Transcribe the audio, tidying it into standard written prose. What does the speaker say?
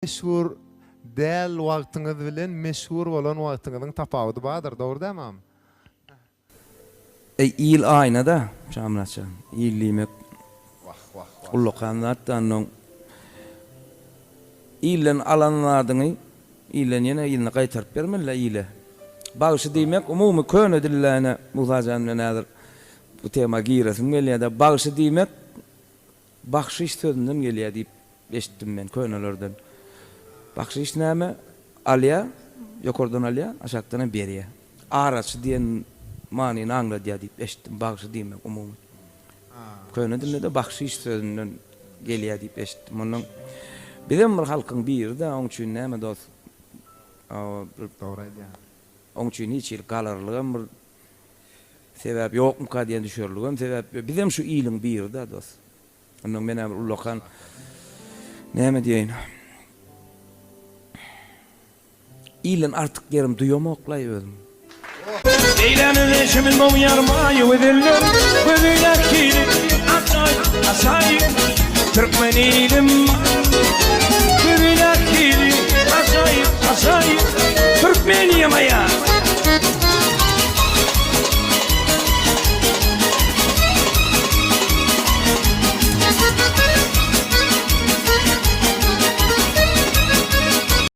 Meşhur däl wagtyňyz bilen meşhur bolan wagtyňyzyň tapawudy bardyr, dogry dälmi agam? Eý il aýna-da, Şamyrat jan. Il diýmek ullakan zat-da, onnoň ilden alan zadyňy ilden ýene yzyna gaýtaryp bermeli-dä ile. Bagşy diýmek umumy köne dilde ine Musa jan bilen häzir bu tema giresim gelýär-de, bagşy diýmek Bahşyş sözünden gelýär diýip eşitdim men könelerden. Bahşyş näme? Alýar, ýokardan alýar, aşakdan hem berýär. Araçy diýen manyny aňladýar diýip eşitdim, bagşy diýmek umumy. Köne dilde-de bahşyş sözünden gelýär diýip eşitdim. Ondan bizem bir halkyň biri-dä, oň üçin näme dost, Dogry aýdýaň. Oň üçin hiç hili galarlygam bir Sebäp ýokmyka diýen düşerligem sebäp ýok. Bizem şu iliň biri-dä dos. Onnoň men-ä bir ullakan näme diýeýin. Ilden artyk ýerim duýamok-laý özüm. Eýläniz eşimin boň ýarmaý gözeller Gözüne kiri ajaýyp ajaýyp Türkmen ilim Gözüne.